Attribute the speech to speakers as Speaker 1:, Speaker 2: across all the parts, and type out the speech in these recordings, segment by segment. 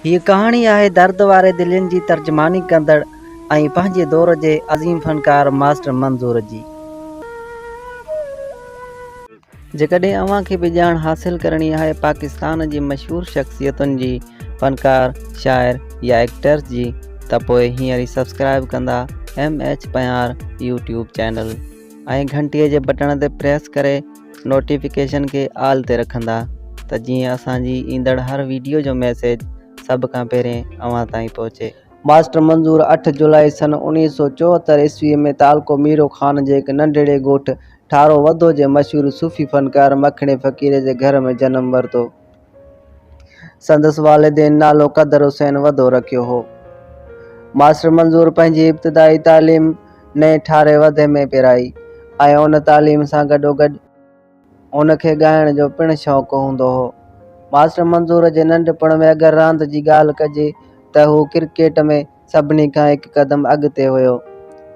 Speaker 1: هيء ڪهاڻي آهي درد واري دلين جي ترجماني ڪندڙ ۽ پنهنجي دور جي عظيم فنڪار ماسٽر منظور جي. جيڪڏهن اوهان کي به ڄاڻ حاصل ڪرڻي آهي پاڪستان جي مشهور شخصيتن جي، فنڪار، شاعر يا ايڪٽرز جي ته پوء هينئر ئي سبسڪرائيب ڪندا M H Pahiyar YouTube channel ۽ گهنٽي جي بٽڻ تي پريس ڪري نوٽيفڪيشن کي آل تي رکندا ته جيئن اسان جي ايندڙ هر ويڊيو جو ميسيج سڀ کان پهرين اوهان تائين پهچي. ماسٽر منظور اٺ جولاء سن 1974 عيسويء ۾ تعلقو ميرو خان جي هڪ ننڍڙي ڳوٺ ٺارو وڌو جي مشهور صوفي فنڪار مکڻي فقير جي گهر ۾ جنم ورتو. سندس والدين نالو قدر حسين وڌو رکيو هو. ماسٽر منظور پنهنجي ابتدائي تعليم نئين ٺاري وڌي ۾ پرائي ۽ ان تعليم سان گڏوگڏ هن کي ڳائڻ جو پڻ شوق هوندو هو. ماسٽر منظور جي ننڍپڻ ۾ اگر راند جي ڳالهه ڪجي ته هو ڪرڪيٽ ۾ سڀني کان هڪ قدم اڳتي هيو.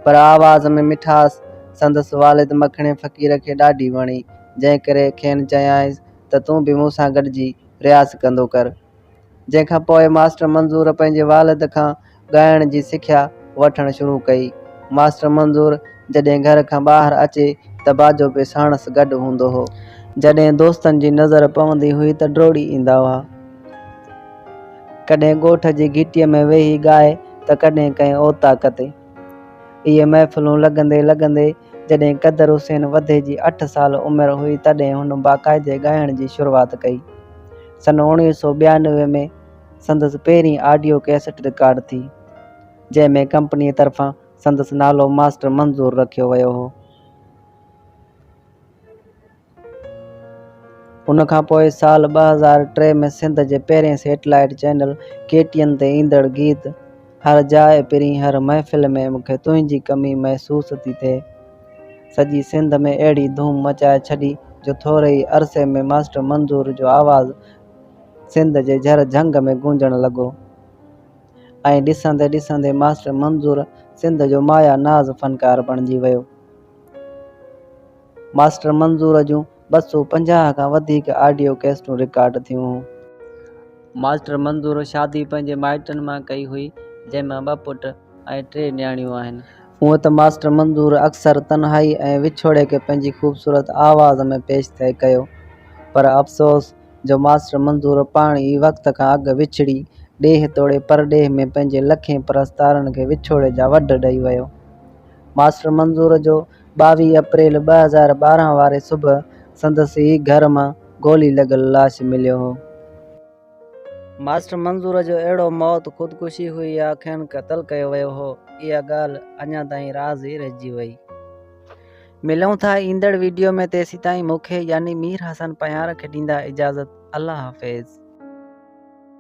Speaker 1: پر آواز ۾ مٺاس سندس والد مکڻي فقير کي ڏاڍي وڻي، جنهن ڪري کين چيائينس ته تون به مون سان گڏجي رياض ڪندو ڪر. جنهن کان پوء ماسٽر منظور پنهنجي والد کان ڳائڻ جي سکيا وٺڻ شروع ڪئي. ماسٽر منظور جڏهن گهر کان ٻاهر اچي ته باجو به ساڻس گڏ هوندو هو. جڏهن دوستن جي نظر پوندي هئي ته ڊوڙي ايندا هئا. ڪڏهن ڳوٺ جي گهٽيء ۾ ويهي ڳائي ته ڪڏهن ڪنهن اوطاق تي. اهي محفلون لڳندي لڳندي جڏهن قدر حسين وڌي جي اٺ سال عمر هئي تڏهن هن باقاعدي ڳائڻ جي شروعات ڪئي. سن 1992 ۾ سندس پهرين آڊيو ڪيسٽ رڪارڊ ٿي، جنهن ۾ ڪمپنيء طرفان سندس نالو ماسٽر منظور رکيو ويو هو. ان کان پوء سال 2003 ۾ سنڌ جي پهرين satellite channel K T N تي ايندڙ گيت هر جاء پرين هر محفل ۾ مون کي تنهنجي ڪمي محسوس ٿي ٿئي سڄي سنڌ ۾ اهڙي ڌوم مچائي ڇڏي جو ٿوري ئي عرصي ۾ ماسٽر منظور جو آواز سنڌ جي جهر جهنگ ۾ گونجڻ لڳو ۽ ڏسندي ڏسندي ماسٽر منظور سنڌ جو مايا ناز فنڪار بڻجي ويو. ماسٽر منظور جون 250 کان وڌيڪ آڊيو ڪيسٽون رڪارڊ ٿيون هيون. ماسٽر منظور شادي پنهنجي مائٽن مان ڪئي هئي، جنهن مان ٻه پٽ ۽ ٽي نياڻيون آهن. هونء ته ماسٽر منظور اڪثر تنهائي ۽ وڇوڙي کي پنهنجي خوبصورت آواز ۾ پيش ٿئي ڪيو، پر افسوس جو ماسٽر منظور پاڻ ئي وقت کان اڳ وڇڙي ڏيهه توڙي پرڏيهه ۾ پنهنجي لکين پرستارن کي وڇوڙي جا وڍ ڏئي ويو. ماسٽر منظور جو 22 اپريل 2012 واري صبح سندس ئي گهر مان گولي لڳل لاش مليو هو. ماسٽر منظور جو اهڙو موت خودڪشي هئي يا کين قتل ڪيو ويو هو، اها ڳالهه اڃا تائين راز ئي رهجي وئي. ملون ٿا ايندڙ ويڊيو ۾ تيسيتائين مون کي يعني مير حسن پنهيار کي ڏيندا اجازت الله حافظ.